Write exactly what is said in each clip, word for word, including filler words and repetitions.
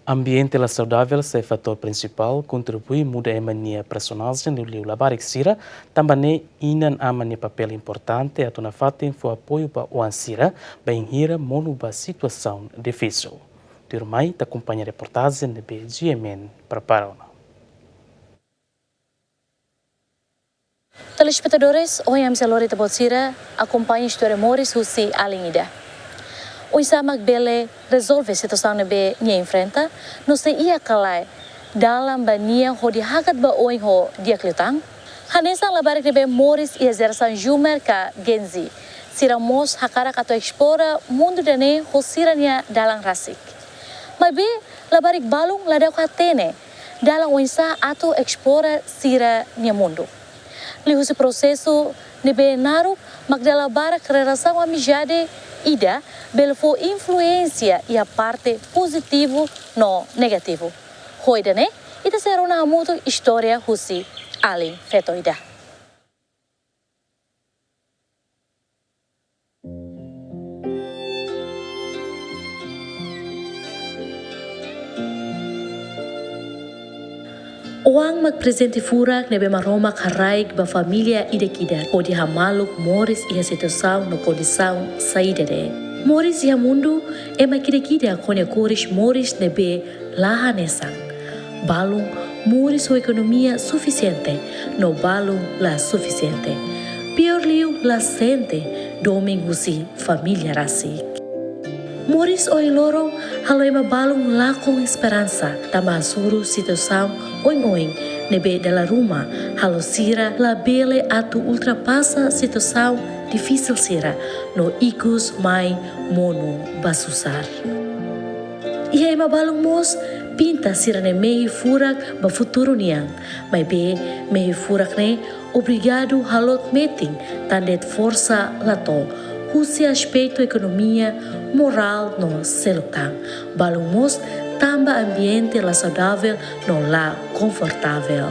Ambiente la saudavel sai fatór prinsipál kontribui muda ema nia personajen liuliu labarik sira, tanba ne'e inan-aman nia papél importante atu nafatin fó apoiu ba oan sira bainhira monu ba situasaun difisil. Tuirmai ita akompaña reportajen ne'ebé G M N prepara ona. Telespetadores, ohin ami sei lori ita-boot sira akompaña istória moris husi alin ida. Oinsá mak bele rezolve situasaun ne'ebé nia enfrenta, no sei iha ka lae dalan ba nia hodi hakat ba oin ho di'ak liután? Hanesan labarik ne'ebé moris iha jerasaun Zoomer ka Gen Z, sira mós hakarak atu esplora mundu ida-ne'e ho sira-nia dalan rasik. Maibé, labarik balun la dau hatene dalan oinsá atu esplora sira-nia mundu. Liuhusi prosesu ne'ebé naruk mak dala barak relasaun amizade ida bele fó influénsia iha parte pozitivu no negativu. Ho ida-ne'e, ita sei rona hamutuk istória husi alin feto ida. Oan mak prezente furak ne'ebé Maromak haraik ba família ida-idak hodi hamaluk moris iha situasaun no kondisaun saida de'it. Moris iha mundu, ema ida-idak ho nia kores moris ne'ebé la hanesan. Balun moris ho ekonomia sufisiente, no balun la sufisiente. Piór liu, la sente domin husi família rasik. Moris ohin loron halo ema balun lakon esperansa, tanba hasoru situasaun oin-oin ne'ebé dala ruma halo sira labele atu ultrapasa situasaun difisil sira, no ikus mai monu ba susar. Iha ema balun mós pinta sira-nia mehi furak ba futuru nian, maibé mehi furak ne'e obrigadu haloot metin tan de'it forsa la to'o, husi aspetu ekonomia, morál no seluk tan. Balun mós tanba ambiente la saudavel no la konfortavel.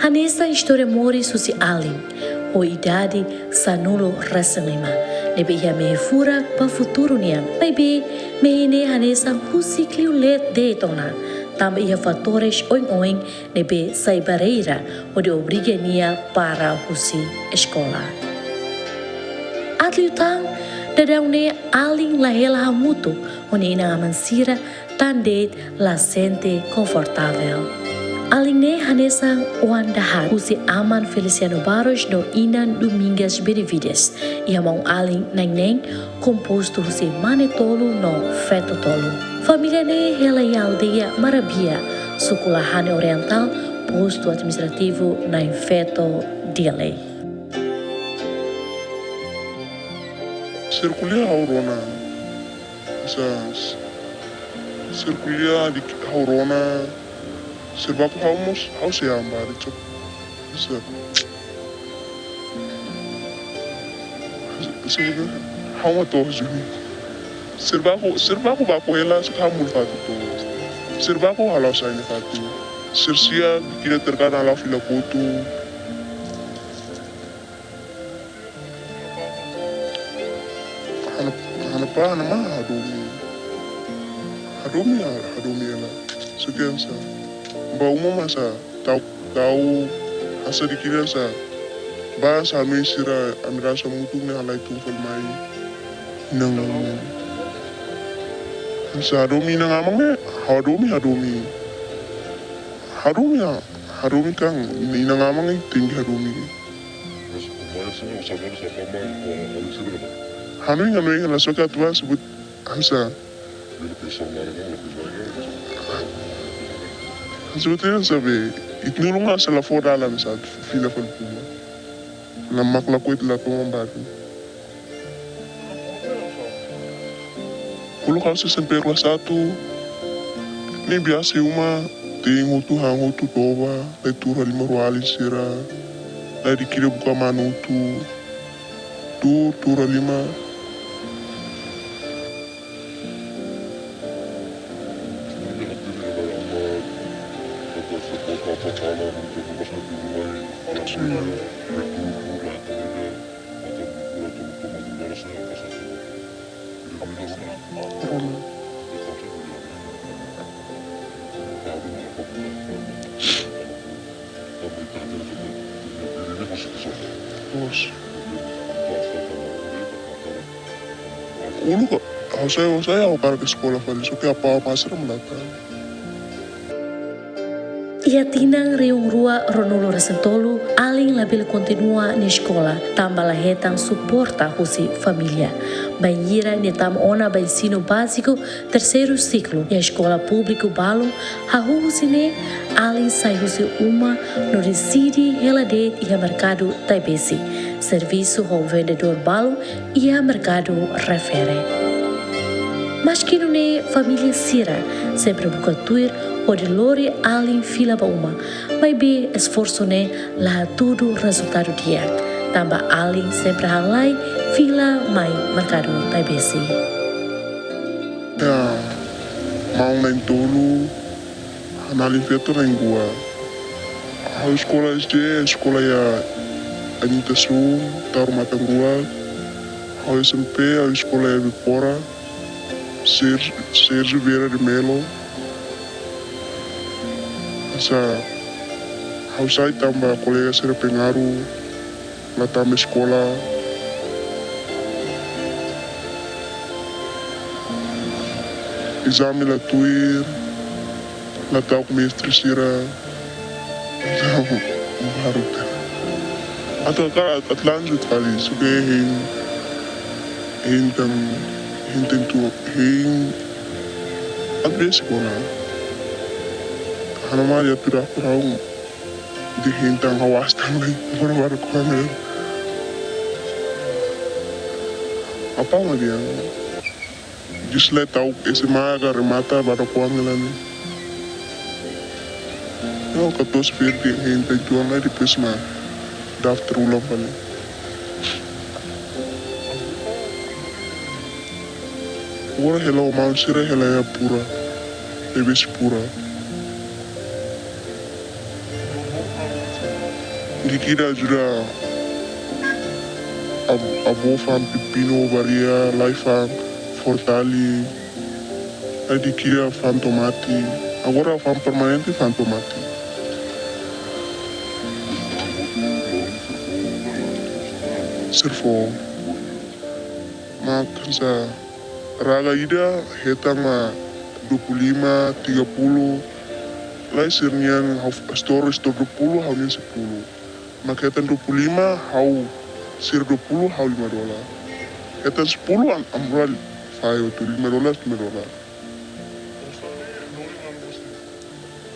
Hanesan istória moris husi alin ho idade sanulu-resin-lima, ne'ebé iha mehi furak ba futuru nian. Maibé, mehi ne'e hanesan husik liu leet de'it ona, tanba iha fatores oin-oin ne'ebé sai barreira hodi obriga nia para husi eskola. Aat liután, daudaun ne'e alin la hela hamutuk ho nia inan-aman sira tan de'it la sente konfortavel. Alin ne'e hanesan oan dahaat husi aman Feliciano Barros no inan Domingas Benavides, iha maun-alin na'in-neen, kompostu husi mane tolu no feto tolu. Família ne'e hela iha aldeia Marabia, suku Lahane Orientál, postu administrativu Nain Feto, Dili. Sira ko'alia ha'u rona. Sa, sira ko'alia de'it ha'u rona. Sira baku ha'u mós, ha'u sei amba de'it. Sa, sira, ha'u mak to'o juni. Sira baku, sira baku baku hela, sira ha'u mul fatu to'o. Sira baku halo sai na fatu. Sira sia, kira terkadang halo fila kotu. Ha'u-nia, ha'u-nia pá, ha'u-nia amá hadomi. Hadomi, hadomi hela. Só que hanesan, ba uma masa, tau, tau, hanesan de'it hanesan, ba hanesan ami sira, ami rasa mutu ne'e halai tun fali mai. Inan-aman. Hanesan hadomi inan-aman ne'e, hadomi, hadomi. Hadomi, hadomi kan, inan-aman ne'e tenke hadomi. Hanoin, hanoin, la só que atu ba sebut hanesan. Sebut hanesan be, ita-nia ulun hanesan la fó dalan hanesan fila fali puma. La mak lakohi ita la toma baru. Uluk ha'u sei sempre kelas satu, ne'e biasa iha uma, te'in hotu, han hotu, toba, lai tuur halimar ho alin sira, lai de'it kira buka manu hotu, tuur, tuur halimar. Loos. Uluk, ha'u sai, ha'u sai, ha'u karik eskola fali, só ke apá, apá sira mandatang. Iha tinan rihun rua ruanulu resin tolu, Alin labele kontinua nia eskola, tanba la hetan suporta husi família. Bainhira nia tama ona ba ensinu báziku, terseiru siklu, iha eskola públiku balun, hahú husi ne'e, Alin sai husi uma no deside hela de'it iha merkadu Taibesi, servisu ho vendedór balun iha merkadu refere. Maski nune'e, família sira sempre buka tuir hodi lori Alin fila ba uma, maibé esforsu ne'e la hatudu rezultadu di'ak, tanba Alin sempre halai fila mai merkadu Taibesi. Ya, maun na'in-tolu, hanesan Alin feto na'in-rua. Ha'u eskola S D, eskola iha Anita Sun, Taur Matan Ruak. Ha'u S M P, ha'u eskola iha Ibipora, Sérgio, Sérgio Vieira de Melo. Hanesan, ha'u sai tanba kolega sira pengaruh, la tama eskola. Ezame la tuir, la ta'uk mestre sira. Entaun, baru te. Atu hakarak atu lanjut fali, só ke hein, hein tan, hein tan tua, hein. Atu besi kona. Ha'u-nia mari atu dah perahu. Dehan tan hawas tan lai, baru-baru kuan lai. Apá mak dehan? Jus lai ta'uk S M A ka remata baru kuan lai. Ha'u katuas perde hein tan tuan lai, depois mak daftar ulang fali. Agora hela ho maun sira hela iha Pura, Taibesi Pura. Di'ak ida ajuda ab-, avó fa'an pepinu, baria, lai fa'an fortali. Ai di'ak ida fa'an tomate. Agora fa'an permanente fa'an tomate. Sira fó. Mak hanesan raga ida hetan mak dua puluh lima, tiga puluh. Lai sira-nian ha'u store, store dua puluh, ha'u-nian sepuluh. Mak hetan dua puluh lima, ha'u sira dua puluh, ha'u lima dolar. Hetan sepuluh, am-, amra fai hotu lima dolar, lima dolar.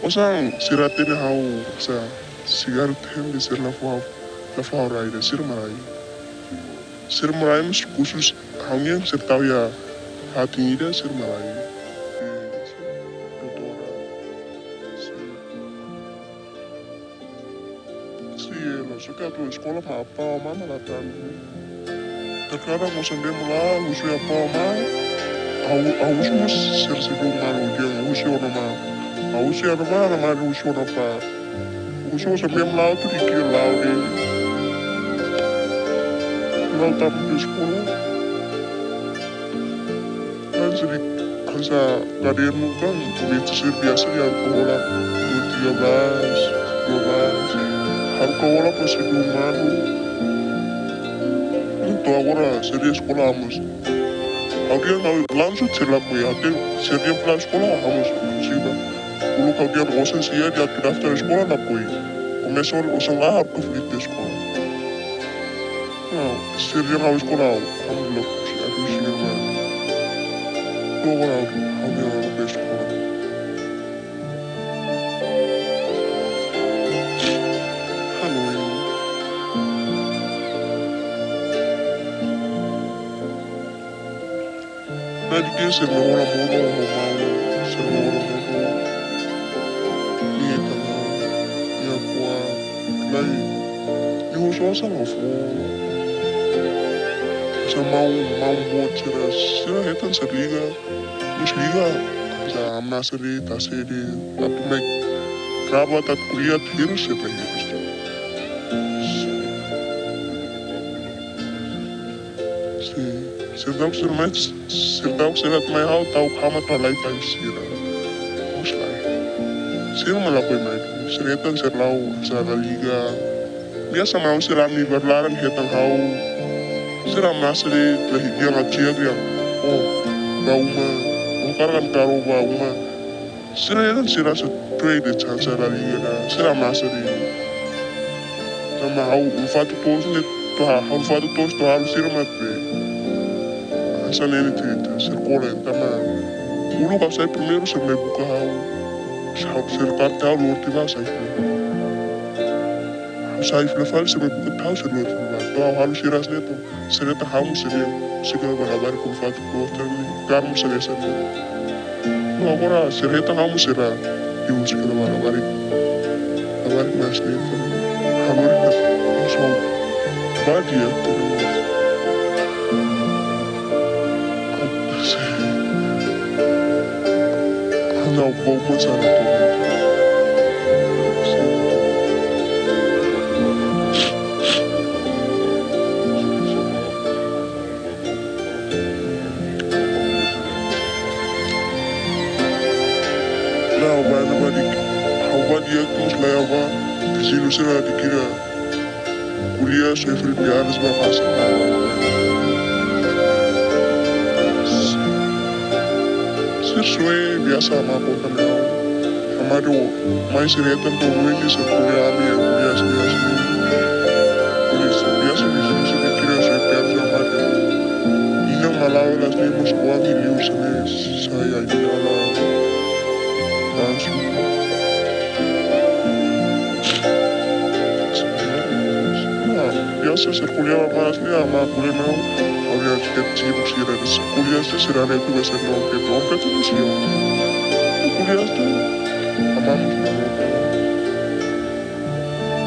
Osan sira hatene ha'u, sa, sigaret hende sira la fó, la fó rai ida, sira mak rai. Sira mak rai, mas khusus ha'u-nian sira tau iha fatin ida, sira mak rai. Eh, doutora. Sira. Sira, só ke atu eskola ba apá amá mak la hatene. Terkadang osan be mula, husu apá amá. Ha'u, ha'u husu mós sira sei dun malu, dehan husu ona amá. Ha'u husu ona amá, ona amá husu ona apá. Husu osan be mula, atu di'ak liu de'it. Lau tama ba eskola. Kan seri, hanesan kadernu kan, mestre sira biasa dehan haruka hola dua tiga belas, dua belas. Haruka hola pas dun malu. To'o agora sira eskola mós. Ha'u dehan ha'u langsung sira lakohi, até sira dehan fila eskola ha'u mós siba. Uluk ha'u dehan osan sia dehan atu daftar eskola lakohi. Komesa osan la haruka fila eskola. Nah, sira dehan ha'u eskola, alhamdulillah, husi atu sira mai. To'o agora ha'u, ha'u dehan ha'u eskola. Halo, eh. Nah, di'ak sira mak hola modo ho maun, sira mak hola modo. Nia tama, nia kua, lai, nia husu osan la fó. Hanesan maun, maun boot sira, sira hetan sira liga, mós liga, hanesan amna sira, ta sira, atu mai, traballu atu ko'alia atu hirus sira, hirus. Sin, se Sira daudaun sira mai, sira daudaun sira mai ha'u tau kama tau lai pai sira. Mós lai. Sira mak lakohi mai. Sira hetan sira la'o, sira la liga. Biasa maun sira ami ba laran hetan ha'u. Sira masa de'it la higian a tia dia. Oh, ba uma. Oh, karga karu ba uma. Sira hetan sira se trade chansa la liga na. Sira masa de'it. Tanba ha'u ulfatu tos ne toha, ha'u ulfatu tos toha halo sira mak be. Asa nene tita, sira kolen tanba. Uluk ha'u sai primeiru sira mai buka ha'u. Ha'u sira karta ha'u lorti ba sai primeiru. Ha'u sai fila fali sira mai buka tau sira lorti ba. To'o ha'u halo sira hanesan ne'e to'o. Sira hetan ha'u mós sira, sira ba labarik ulfatu tos tan ni. Karmu sira hanesan ne'e. No agora sira hetan ha'u mós sira. Ibu sira ba labarik. Labarik mas ni tu. Ha'u mós so. Ba dia tu. Ha'u bau mós sana tu. Ha'u ba, ha'u ba di, ha'u ba dia tus la ha'u ba, viziñu sira di kira. Ko'alia soe fali piadas ba fase. Sira soe biasa ama konta ne'e. Ama do, mai sira hetan to'o nuin sira ko'alia ami, ko'alia sira sira. Ko'alia sira biasa viziñu sira kira soe piadas ba ama do. Inan malawa las ni mós kuami liu sira sai ai ala. Langsung. Biasa sira ko'alia ba mas ni ama ko'alia no, ko'alia tiket sibuk sira, ko'alia sira, sira ne'e tu biasa no ke tu, ke tu sira. Ko'alia sira, ama mós no.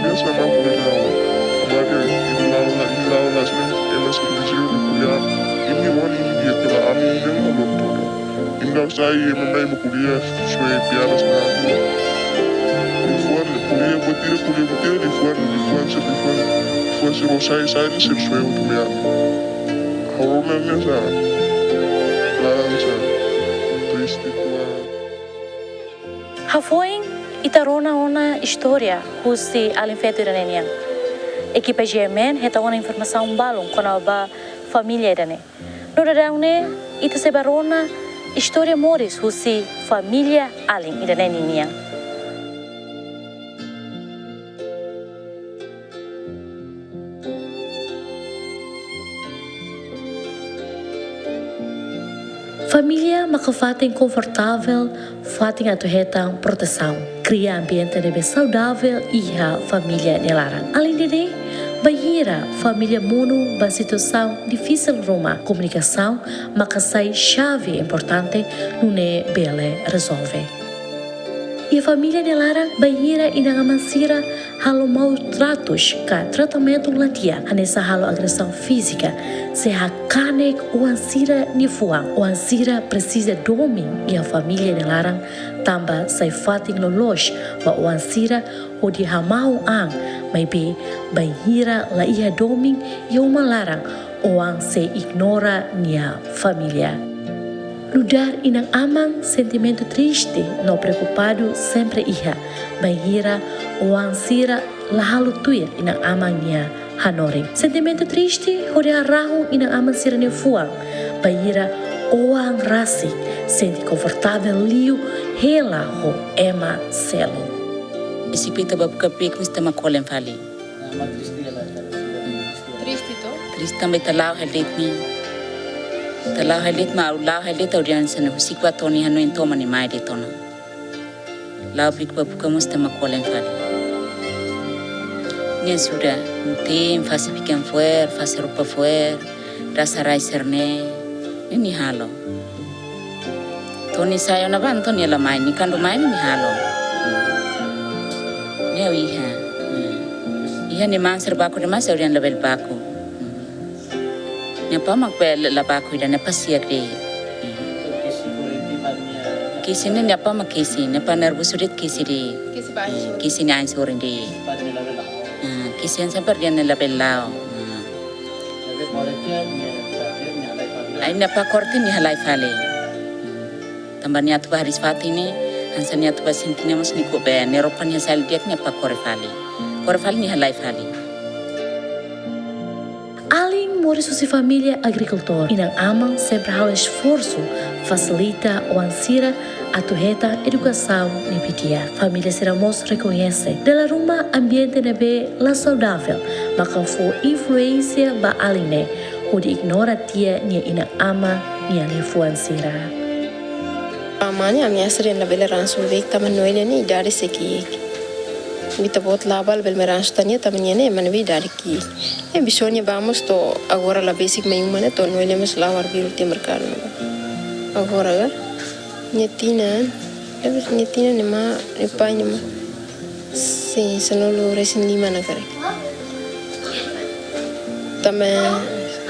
Biasa ama ko'alia no, ama dia, ibu lawa la, ibu lawa la, sira, ema sira di sira ko'alia, ini wan ini dia kela ami ini no lo todo. Inda sai ema mai mak ko'alia soe piadas na. Liafuan, ko'alia buat ida, ko'alia buat ida, liafuan, liafuan, sira liafuan, liafuan sira sai, sai, sira soe hotu mai ami. Ha'u rona ne'e sa, laran sa, triste tua. Hafoin, ita rona ona istória husi alin feto ida-ne'e nian. Ekipa G M N hetan ona informasaun balun kona-ba família ida-ne'e. No daudaun ne'e, ita sei bá rona istória moris husi família alin ida-ne'e ninian. Família maka fatin konfortavel, fatin atu hetan protesaun. Kria ambiente ne'ebé saudavel iha família nia laran. Aleinde ne'e, bainhira família monu ba situasaun difisil ruma, komunikasaun maka sai xave importante nune'e bele rezolve. Iha família nia laran, bainhira inan-aman sira halo maus-tratus ka tratamentu la di'ak, hanesan halo agresaun fízika, sei hakanek oan sira-nia fuan. Oan sira presiza domin iha família nia laran, tanba sai fatin loloos ba oan sira hodi hamahon an, maibé bainhira la iha domin iha uma laran, oan sei ignora nia família. Nu'udar inan-aman, sentimentu triste no preokupadu sempre iha, bainhira oan sira la halo tuir inan-aman nia hanorin. Sentimentu triste hodi harahun inan-aman sira-nia fuan, bainhira oan rasik sente konfortavel liu hela ho ema seluk. Isi pita ba buka pik mesti makolen fali. Triste to? Triste tanba ita la'o hela de'it ne'e. Ita la'o hela de'it mak, la'o hela de'it ha'u dehan hanesan ne'e husik ba Toni hanoin toman nia mai de'it ona. La'o pik ba buka mesti makolen fali. Ne'e sudah, entaun fase pekan fo'er, fase roupa fo'er, rasa rai serne, ne'e nia halo. Toni sai ona ba, Toni la mai, nia kuandu mai nia halo. Ne'e iha. Iha nia maun sira baku demais, ha'u dehan labele baku. Nia apá mak bele la baku ida, nia apá siak de'it. Kesi ne'e nia apá mak kesi, nia apá nervozu de'it kesi de'it. Kesi ba ain sorin. Kesi nia ain sorin de'it. Ah, kesi hanesan ne'e dehan nia labele la'o. Ah. Labele ko'alia nia, nia, nia, nia, nia, Ai nia apá kore tiha nia halai fali. Tanba nia atu bá hariis fatin ne'e, hanesan nia atu bá sente nia mós nia koko be, nia roupa nia sai la di'ak nia apá kore fali. Kore fali nia halai fali. Alin moris husi família agrikultór, inan-aman sempre halo esforsu fasilita oan sira atu hetan edukasaun ne'ebé di'ak. Família sira mós rekoñese dala ruma ambiente ne'ebé la saudavel maka fó influénsia ba alin ne'e hodi ignora tiha nia inan-aman nia liafuan sira. Amá ne'e ameasa dehan labele ransu beibeik tanba Noelia ne'e idade sei ki'ik. Ita-boot la bele ransu tan nia tanba nia ne'e ema ne'ebé idade ki'ik. E bisonya vamos to agora la besik mai uma ne'e to Noelia mós la'o arbiru tiha merkadu ne'e. Agora ga nia tinan, nia tinan ne'e mak, nia pai ne'e mak. Sin, sanulu resin lima ona karik. Tanba,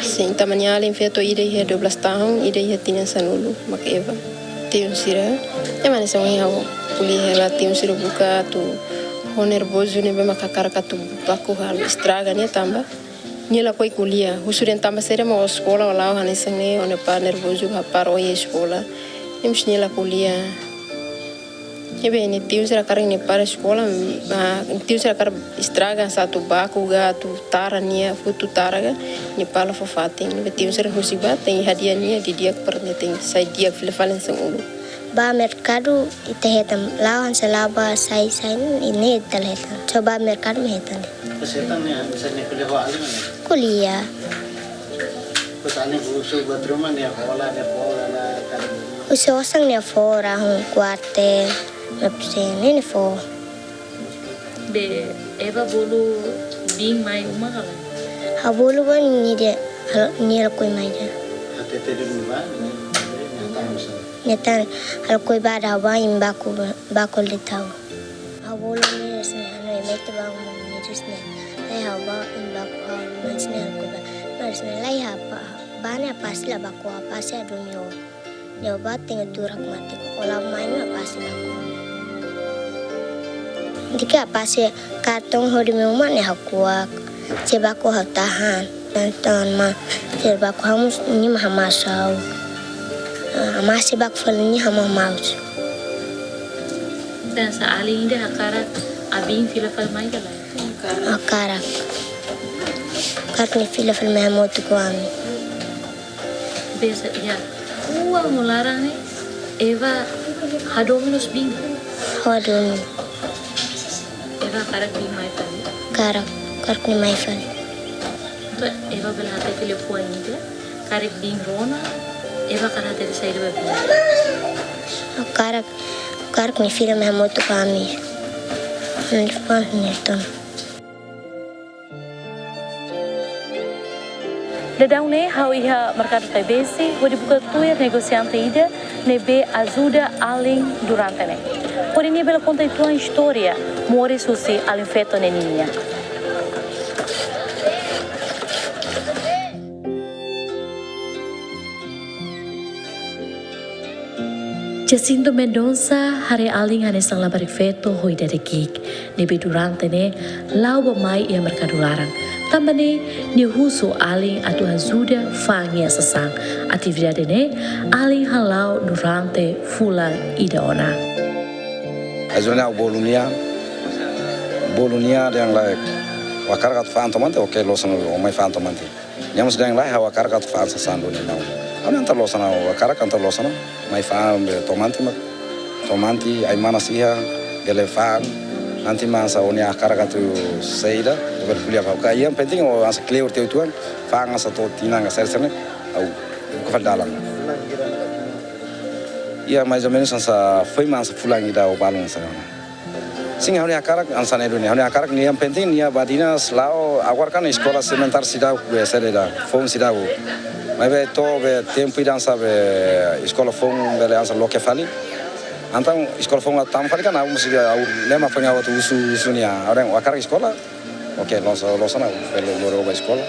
sin, tanba nia alin feto ida iha dua belas tahun, ida iha tinan sanulu, mak Eva. Tiun sira, ema ne'e são iha ko'alia hela tiun sira buka atu ho nervozu ne'ebé mak hakarak atu baku halo estraga nia tanba nia lakohi ko'alia, husu dehan tanba saida mak ó eskola ó la'o hanesan ne'e, ó-nia apá nervozu hapara ó iha eskola. Ne'e mós nia la ko'alia. Ne'ebé nia tiun sira hakarak nia apá eskola, ah, nia tiun sira hakarak estraga hanesan atu baku ka atu tara nia, futu tara ka, nia apá la fó fatin. Ne'ebé tiun sira husik bá, tenke hadi'a nia didi'ak para nia tenke sai di'ak fila fali hanesan uluk. Bá merkadu ita hetan, la'o hanesan la'o bá sai, sai ne'e ita la hetan. Só bá merkadu mak hetan de'it. Pas hetan nia, bisa nia ko'alia ho alin mana? Ko'alia. Pas alin husu buat ruma nia hola, nia hola, nia hola, nia hola. Husu osan nia fó, rahun kuartel, nia pesen, nia fó. Be, Eva bolu biin mai uma ka lae? Ha'u bolu ba nia dehan, halo, nia lakohi mai dehan. Hatete duni ba, nia, nia hatán osan. Nia hatán, ha'u lakohi ba ida ha'u ba imi baku, baku liután. Ha'u bolu nia dehan hanesan ne'e, ha'u mete ba uma nia dehan hanesan ne'e. Lae ha'u ba imi baku ha'u, nia dehan hanesan ne'e ha'u lakohi ba. Nia dehan hanesan ne'e lae ha'u ba, ba ne'e apá sei la baku, apá sei la duni ó. Nia ba tenke durak mate, ó la mai nia apá sei baku. Depois apá sei kartong hodi mai uma ne'e hakuak, sei baku ha'u tahan. Entaun mak, sei baku ha'u mós, nia mak hamaus ha'u. Ah, amá sei baku fali nia hamaus. Entaun hanesan alin ida hakarak biin fila fali mai ka lae? Hakarak. Hakarak nia fila fali mai hamutuk ho ami. Be hanesan iha fuan no laran ne'e, Eva hadomi loos biin? Hadomi. Eva hakarak biin mai fali? Hakarak, hakarak nia mai fali. Entaun Eva bele hatete liafuan ida, karik biin rona, Eva hakarak hatete saida ba biin? Hakarak, hakarak nia fila mai hamutuk ho ami. Nia fó nia tun. Daudaun ne'e ha'u iha merkadu Taibesi, hodi buka tuir negosiante ida ne'ebé ajuda alin durante ne'e. Hodi nia bele konta uitoan istória moris husi alin feto ne'e nian. Jacinto Mendonça haree alin hanesan labarik feto ho idade ki'ik, ne'ebé durante ne'e la'o bá mai iha merkadu laran. Tanba ne'e, nia husu alin atu ajuda fa'an nia sasán. Atividade ne'e, alin hala'o durante fulan ida ona. Ajuda nia, ha'u bolu nia, bolu nia dehan lae, ó hakarak atu fa'an tomante, oke, loos ona, ó mai fa'an tomante. Nia mós dehan lae, ha'u hakarak atu fa'an sasán duni, ha'u. Ha'u dehan entaun loos ona, ha'u hakarak entaun loos ona. Mai fa'an be tomante mak. Tomante, ai-manas iha, bele fa'an. Nanti mak hanesan ó-nia hakarak atu saida, ó bele ko'alia ba ha'u. Ka yang penting ó hanesan kleur tiha uitoan, fa'an hanesan to'o tinan ka seri seri ne'e, ha'u buka fali dalan. Iha mais ou menus hanesan, foin mak hanesan fulan ida ou balun hanesan ne'e. Sin, ha'u-nia hakarak hanesan ne'e duni. Ha'u-nia hakarak nia yang penting nia badinas la'o, agora kan eskola sementár seidauk, be sede da, foun seidauk. Maibé to'o be tempu ida hanesan be eskola foun bele hanesan loke fali. Entaun eskola foun tama fali kan ha'u mós iha, ha'u lema foin ha'u atu husu, husu nia. Ha'u dehan ó hakarak eskola? Oke, loos, loos ona, bele lori ó bá eskola.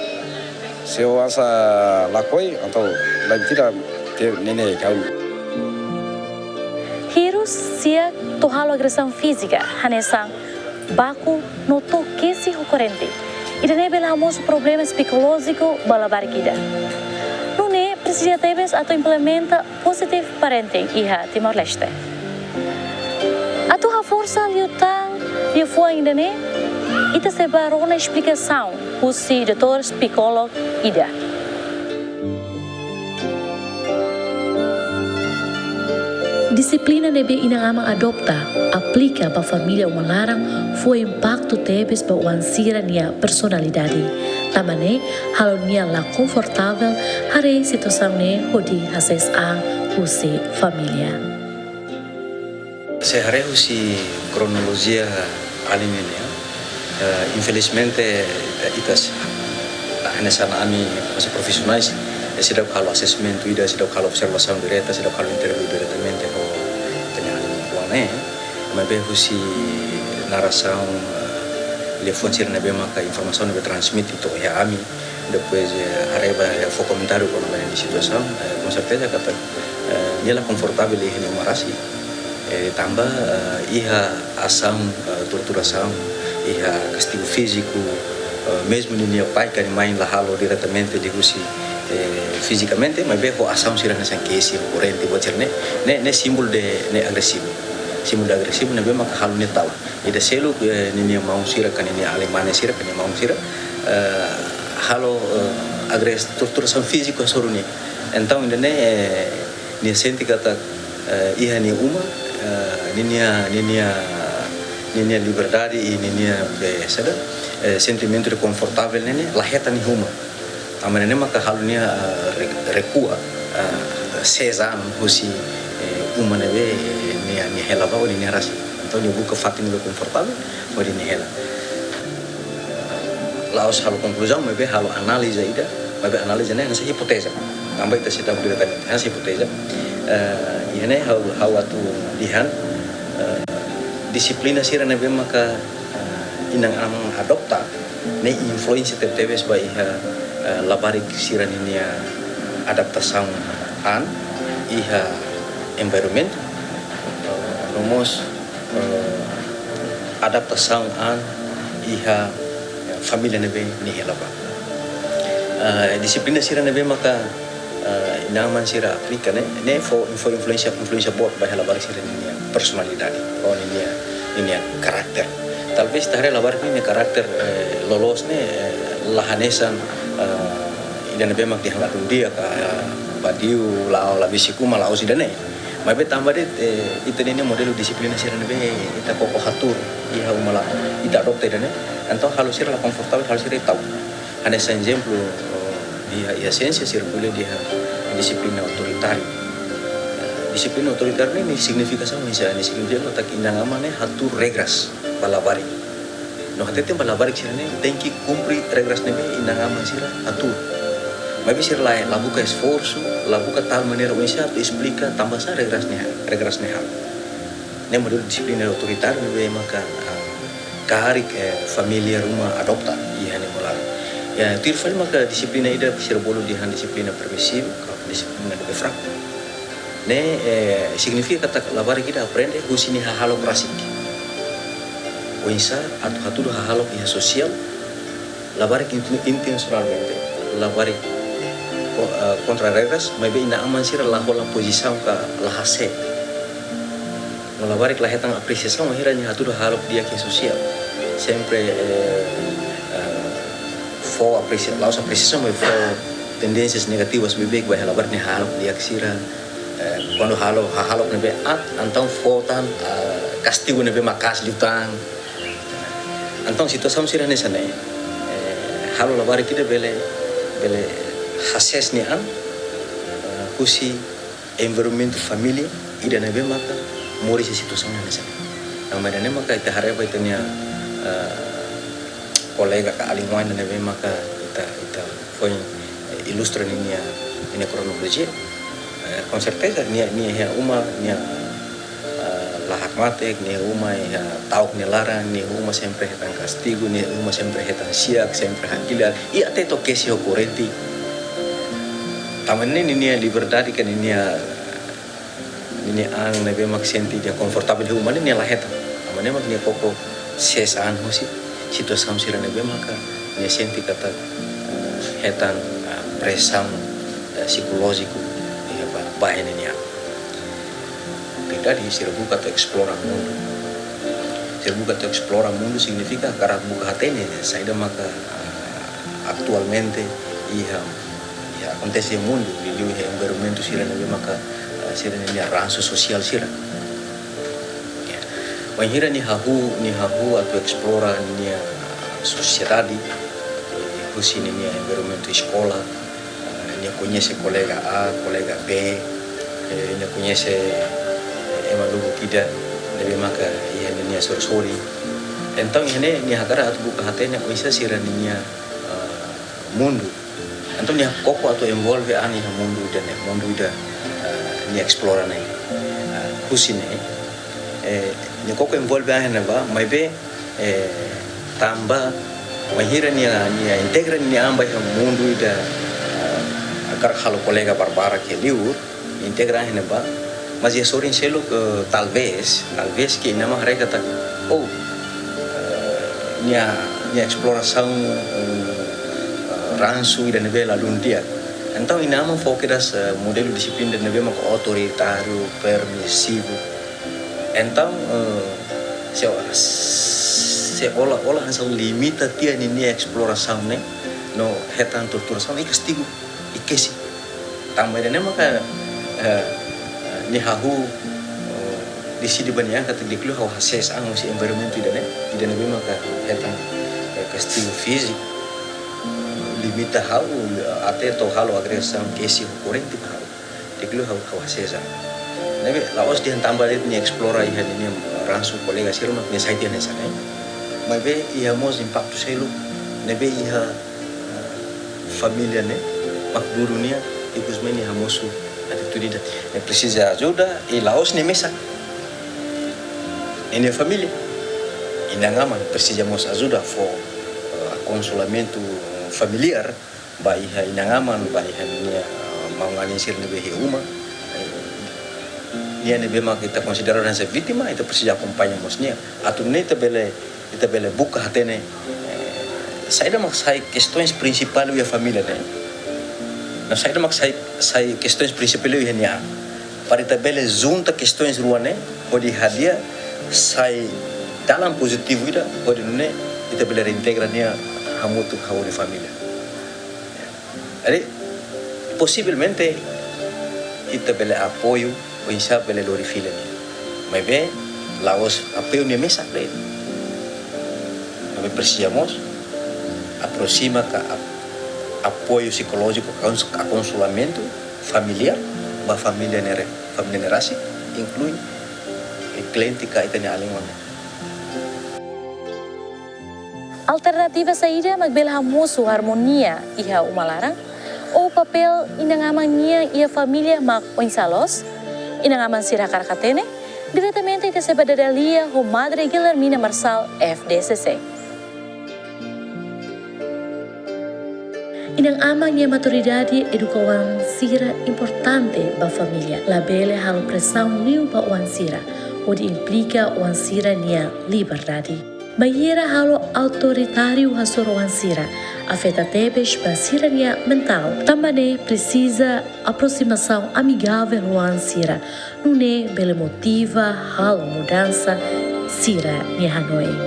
Se ó hanesan lakohi, entaun la tira te nene kau. Hirus siak to'o halo agresaun fízika, hanesan baku no to'o kesi ho korrente. Ida-ne'e bele hamosu problema psikolójiku ba labarik ida. Nune'e, Sira tebes atu implementa positive parenting iha Timor-Leste. Atu haforsa liután liafuan ida-ne'e, ita sei bá rona esplikasaun husi doutór psikólogu ida. Dixiplina ne'ebé inan-aman adota, aplika ba família uma laran, fó impaktu tebes ba oan sira-nia personalidade. Tanba ne'e, halo nia la konfortavel haree situasaun ne'e hodi hasees an husi família. Se haree husi kronolojia alin ne'e, eh, infelizmente, eh, ita s-, hanesan ami masa profisionais, eh, seidauk halo assessment ida, seidauk halo observasaun direta, seidauk halo interview diretamente ho ita-nia alin-oan ne'e. Maibé husi narasaun, eh, liafuan sira ne'ebé maka informasaun ne'ebé transmite to'o iha ami, depois, eh, haree ba, eh, fó komentáriu kona-ba nia situasaun, eh, konserteza katak, eh, nia la konfortavel iha nia uma rasik. Eh, tanba, eh, iha asaun, eh, torturasaun, iha kastigu fíziku, eh, mezmu ninia pai ka nia main la halo diretamente liuhusi, eh, fizikamente, maibé ho asaun sira hanesan kesi, korrente, buat sira-ne'e, ne'e, ne'e símbolu de, ne'e agresivu. Símbolu de agresivu ne'ebé maka halo nia tau. Ida seluk, eh, ninia maun sira ka ninia alin mane sira ka nia maun sira, eh, halo, eh, agres-, torturasaun fíziku hasoru nia. Entaun ida-ne'e, eh, nia sente katak, eh, iha nia uma, eh, ninia, ninia, ninia liberdade i ninia, eh, saida, eh, sentimentu de konfortavel ne'e, ne'e la hetan iha uma. Tanba ne'e maka halo nia, eh, re-, rekua, eh, sees an husi, eh, uma ne'ebé, eh, nia, nia hela ba hodi nia rasik. Entaun nia buka fatin ne'ebé konfortavel hodi nia hela. La'ós halo konkluzaun, maibé halo análize ida, maibé análize ne'e hanesan hipoteza. Tanba ita seidauk diretamente, hanesan hipoteza. Eh, iha ne'e ha'u, ha'u atu dehan, eh, dixiplina sira ne'ebé maka, eh, inan-aman adota, ne'e influénsia tebetebes ba iha, eh, labarik sira ninia adaptasaun an iha environment, eh, no mós, eh, adaptasaun an iha, eh, família ne'ebé nia hela ba. Eh, dixiplina sira ne'ebé maka, eh, inan-aman sira aplika ne'e, ne'e fó, fó influénsia, influénsia boot ba iha labarik sira ninia personalidade, ou ninia, ninia karakter. Talvés ita haree labarik ninia karakter, eh, loloos ne'e, eh, la hanesan, eh, ida ne'ebé mak dehan ladún di'ak ka, eh, badiu, la'o, la besik uma, la'ós ida-ne'e. Maibé tanba de'it, eh, ita ninia modelu dixiplina sira ne'ebé ita koko hatuur iha uma laran, ita adota ida-ne'e, entaun halo sira la konfortavel, halo sira ta'uk. Hanesan ezemplu, eh, iha, iha siénsia sira ko'alia dehan dixiplina autoritáriu. Eh, dixiplina autoritáriu ne'e, nia signifikasaun oinsá, nia signifika katak inan-aman ne'e hatuur regras ba labarik. No hateten ba labarik sira-ne'e tenke kumpre regras ne'ebé inan-aman sira hatuur. Maibé sira la, la buka esforsu, la buka tal maneira oinsá atu esplika tanbasá regras ne'e, regras ne'e halo. Ne'e modelu dixiplina autoritáriu ne'ebé maka, ah, karik, eh, família ruma adota iha nia uma laran. Ya, tuir fali maka dixiplina ida sira bolu dehan dixiplina permisivu, ka dixiplina ne'ebé fraku. Ne'e, eh, signifika katak labarik ida aprende husi nia hahalok rasik. Oinsá atu hatudu hahalok iha sosiál, labarik inten-, intensionalmente, labarik ko-, eh, kontra regras, maibé inan-aman sira la hola pozisaun ka la hase'e. No labarik la hetan apresiasaun, akhirnya hatudu hahalok di'ak iha sosiál. Sempre, eh, eh, fó apresia-, la'ós apresiasaun, maibé fó tendénsias negativas beibeik ba iha labarik nia hahalok di'ak sira. Eh, kuandu halo hahalok ne'ebé aat, entaun fó tan, eh, kastigu ne'ebé maka'as liután. Entaun situasaun sira hanesan ne'e, eh, halo labarik ida bele, bele hasees nia an, eh, husi environmentu família ida ne'ebé maka moris iha situasaun hanesan ne'e. Tanba ida-ne'e maka ita haree ba ita-nia, eh, kolega ka alin-oan ne'ebé maka ita, ita foin, eh, ilustra ninia, ninia kronolojia. Eh, konserteza, nia, nia iha uma, nia, eh, la hakmatek, nia uma iha ta'uk nia laran, nia uma sempre hetan kastigu, nia uma sempre hetan siak, sempre hakilar, i até to'o kesi ho korrente. Tanba ne'e ninia liberdade ka ninia, ninia an ne'ebé mak sente nia konfortavel iha uma ne'e nia la hetan. Tanba ne'e mak nia koko sees an husi situasaun sira ne'ebé maka nia sente katak, eh, hetan, eh, presaun, eh, psikolójiku, eh, ba, ba ne'e nian. Verdade, sira buka atu esplora mundu. Sira buka atu esplora mundu signifika hakarak buka hatene saida maka, ah, atualmente iha, iha akontese iha mundu, liuliu iha environmentu sira ne'ebé maka, ah, sira-nia ransu sosiál sira. Ya. Bainhira nia hahú, nia hahú atu esplora nia sosiedade, eh, husi nia environmentu eskola, eh, nia koñese kolega A, kolega B, eh, nia koñese, eh, ema lubuk ida ne'ebé maka iha nia sorin-sorin. Entaun, iha ne'e nia hakarak atu buka hatene oinsá sira-nia, eh, mundu. Entaun, nia koko atu envolve an iha mundu ida-ne'e, mundu ida, eh, nia esplora ne'e. Eh, husi ne'e, eh, nia koko envolve an iha ne'ebá, maibé, eh, tanba, bainhira nia, nia integra nia an ba iha mundu ida, eh, hakarak halo kolega barbarak iha liur, integra an iha ne'ebá, mas iha sorin seluk, eh, talvés, talvés ke inan-aman haree katak, oh, eh, nia, nia esplorasaun, eh, ransu ida ne'ebé ladún di'ak. Entaun, inan-aman fó kedas, eh, modelu dixiplina ne'ebé maka autoritáriu, permisivu. Entaun, eh, se, seolah-olah hanesan limita tiha ninia esplorasaun ne'e, no hetan torturasaun, i kastigu, i kesi. Tanba ida-ne'e maka, eh, nia hahú, eh, deside ba nia an katak di'ak liu ha'u hasees an husi environmentu ida-ne'e, ida ne'ebé maka hetan, eh, kastigu fíziku, limita ha'u, eh, até to'o halo agresaun, kesi ho korrente ba ha'u. Di'ak liu ha'u, ha'u hasees an. Ne'ebé la'ós dehan tanba de'it nia esplora iha ninia ransu kolega sira mak nia sai tiha hanesan ne'e. Maibé iha mós impaktu seluk ne'ebé iha, eh, família ne'e, mak duru nia, ikus mai nia hamosu atitude ida. Nia presiza ajuda, i la'ós nia mesak. Nia família, inan-aman presiza mós ajuda fó, eh, akonselhamentu familiár ba iha inan-aman, ba iha nia, eh, maun-alin sira ne'ebé iha uma. Eh, nia ne'ebé mak ita konsidera hanesan vítima, ita presiza akompaña mós nia. Atu nune'e ita bele, ita bele buka hatene, eh, saida mak sai kestoens prinsipál iha família ne'e. No saida mak sai, sai kestoens prinsipál iha nia an. Para ita bele junta kestoens rua ne'e, hodi hadi'a sai dalan pozitivu ida, hodi nune'e ita bele reintegra nia hamutuk ho nia família. Jadi, posivelmente ita bele apoiu, oinsá bele lori fila nia. Maibé, la'ós apoiu nia mesak de'it. Maibé presiza mós aproxima ka ap-, apoiu psikolójiku, akons-, akonselhamentu familiár, ba família ne'e re-, família ne'e rasik, inklui, eh, kliente ka ita-nia alin-oan. Alternativa saida mak bele hamosu armonia iha uma laran? Ou papél inan-aman nian iha família mak oinsá loos? Inan-aman sira hakarak hatene? Diretamente ita sei bá dada lia ho Madre Guilhermina Marçal, F D C C. Inan-aman nia maturidade eduka oan sira importante ba família. Labele halo presaun liu ba oan sira, hodi implika oan sira-nia liberdade. Bainhira halo autoritáriu hasoru oan sira, afeta tebes ba sira-nia mentál. Tanba ne'e presiza aproximasaun amigavel ho oan sira, nune'e bele motiva halo mudansa sira-nia hanoin.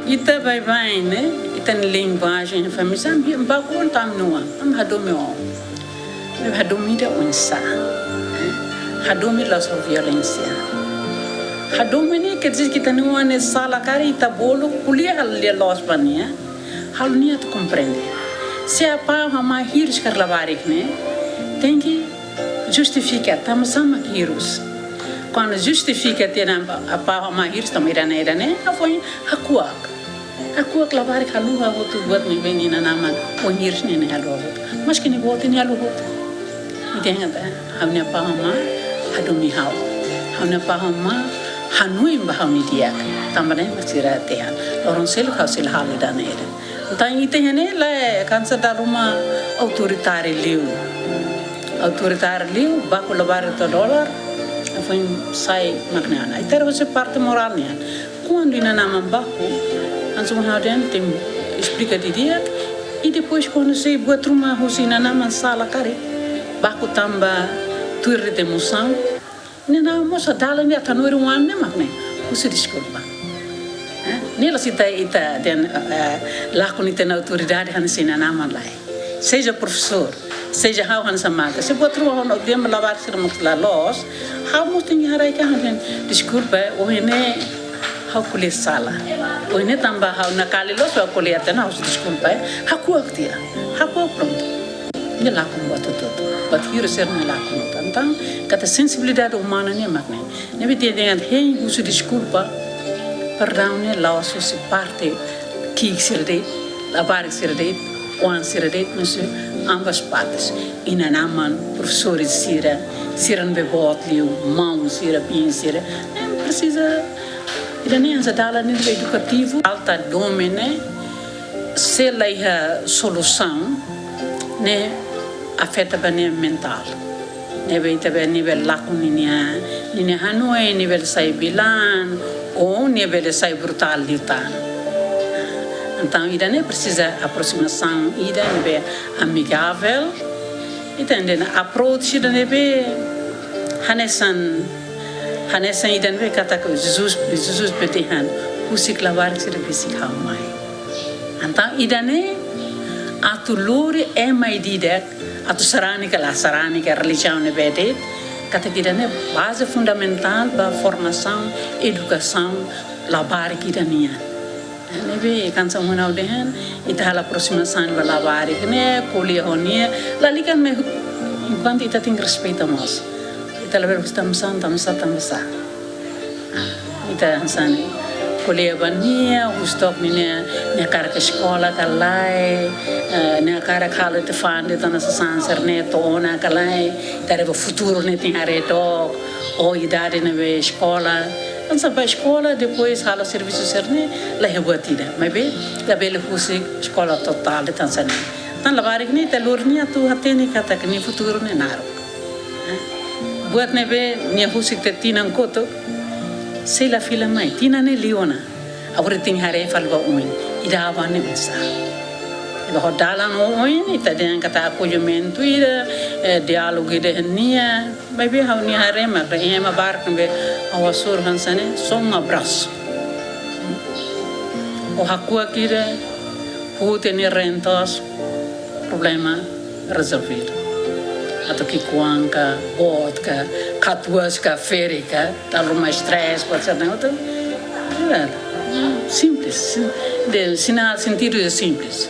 Ita baibain ne'e, ita-nia linguajen família, ami baku oan, ami-nia oan, ami hadomi oan. Ami hadomi ida oinsá? Hadomi la'ós ho violénsia. Hadomi ne'e quer dizer que ita-nia oan ne'e sala karik ita bolu ko'alia halo lia loos ba nia, halo nia atu komprende. Se apá ho amá hirus karik labarik ne'e, tenke justifika, tanba sá mak hirus. Kuandu justifika tiha ona apá ho amá hirus, tanba ida-ne'e, ida-ne'e, hafoin hakuak. Hakuak labarik haluha hotu buat ne'ebé nia inan-aman, oan hirus ne'e nia haluha hotu. Maske nia boot nia haluha hotu. Ita dehan katak, ha'u-nia apá ho amá hadomi ha'u. Ha'u-nia apá ho amá hanoin ba ha'u-nia di'ak. Tanba ne'e mak sira dehan, loron seluk ha'u sei la halo ida-ne'e ida. Entaun ita iha ne'e lae, hanesan dala ruma autoritáriu liu. Autoritáriu liu, baku labarik to'o dólar, foin sai mak ne'e ona. Ita haree husi parte morál nian. Kuandu inan-aman baku, hanesan ha'u dehan, tenke esplika didi'ak, I depois, kuandu sei buat ruma husi inan-aman sala karik, baku tanba tuir de'it emosaun, inan-aman mós dala ne'e atu hanorin oan ne'e mak ne'e, husu deskulpa. Eh, ne'e la'ós ita, ita dehan, eh, lakon ita-nia autoridade hanesan inan-aman, lae. Seja profesór, seja ha'u hanesan malta. Se buat ruma ho dehan ba labarik sira mak la loos, ha'u mós tenke haraik an dehan, deskulpa, eh, ohin ne'e ha'u ko'alia sala. Ohin ne'e tanba ha'u nakali loos, ha'u ko'alia tiha ona, husu deskulpa, eh. Hakuak tiha, hakuak prontu. Ne'e lakon buat hotu-hotu. Buat hirak sira-ne'e lakon hotu. Entaun, katak sensibilidade umana ne'e mak ne'e. Ne'ebé ita dehan hein husu deskulpa, perdaun ne'e la'ós husi parte ki'ik sira de'it, labarik sira de'it, oan sira de'it, mas ambas partes. Inan-aman, profesores sira, sira ne'ebé boot liu, maun sira, biin sira. Ne'e presiza, ida-ne'e hanesan dalan ne'e edukativu. Falta domin ne'e, se la iha solusaun, ne'e afeta ba nia mentál. Ne'ebé ita bele, nia bele lakon ninia, ninia hanoin, nia bele sai vilán, ou nia bele sai brutál liután. Entaun, ida-ne'e presiza aproximasaun ida ne'ebé amigavel. Ita-nia approach ida ne'ebé hanesan, hanesan ida ne'ebé katak Jesus, Jesus dehan, husik labarik sira besik ha'u mai. Entaun, ida-ne'e atu lori ema ida-idak, atu sarani ka la sarani ka relijiaun ne'ebé de'it, katak ida-ne'e baze fundamentál ba formasaun, edukasaun labarik ida nian. Ne'ebé hanesan ohin ha'u dehan, ita halo aproximasaun ba labarik ne'e, ko'alia ho nia, lalika mak, enkuantu ita tenke respeita mós. Ita labele husu tanbasá, tanbasá, tanbasá. Ita hanesan ko'alia ba nia, husu took ninia, nia hakarak eskola ka lae, eh, nia hakarak halo ita fande tana sasán sira-ne'e to'o ona ka lae, ita haree ba futuru ne'e tenke haree took, ou idade ne'ebé eskola. Hanesan bá eskola, depois halo servisu sira-ne'e, la iha buat ida. Maibé, labele husik eskola totál de'it hanesan ne'e. Tan labarik ne'e, ita lori nia atu hatene katak nia futuru ne'e naruk. Buat ne'ebé nia husik tiha tinan kotuk, sei la fila mai, tinan ne'e liu ona. Agora tenke haree fali ba oin, ida-ne'ebé ne'e oinsá. Ita ho dalan oioin, ita dehan katak akollimentu ida, eh, diálogu ida nian, maibé ha'u-nia haree mak, ema barak ne'ebé ha'u hasoru hanesan ne'e, só um abraço. Ou hakuak ida, hu'u tiha nia reen toos, problema rezolvidu. Atu ki'ik-oan ka, boot ka, katuas ka, ferik ka, dala ruma stress, buat sira-ne'e, atu, ya, simples, sim-, de, sinál, sentidu é simples.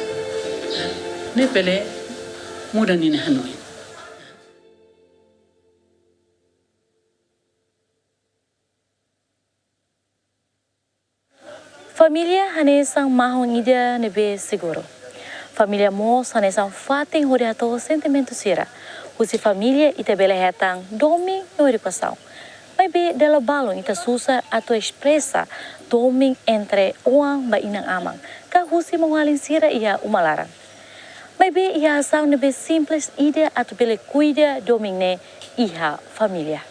Ne'e bele muda ninia hanoin. Família hanesan mahon ida ne'ebé seguru. Família mós hanesan fatin hodi hato'o sentimentu sira. Husi família ita bele hetan domin no edukasaun. Maibé dala balun ita susar atu espresa domin entre oan ba inan-aman, ka husi maun-alin sira iha uma laran. Maibé iha asaun ne'ebé simples ida atu bele kuida domin ne'e iha família.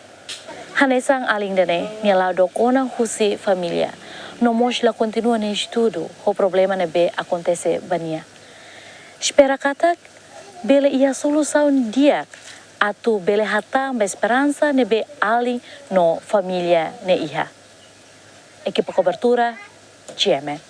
Hanesan alin ida-ne'e, nia la'o dook ona husi família. No mós la kontinua nia estudu ho problema ne'ebé akontese ba nia. Espera katak bele iha solusaun di'ak atu bele hatán ba esperansa ne'ebé alin no família ne'e iha. Ekipa kobertura, G M N.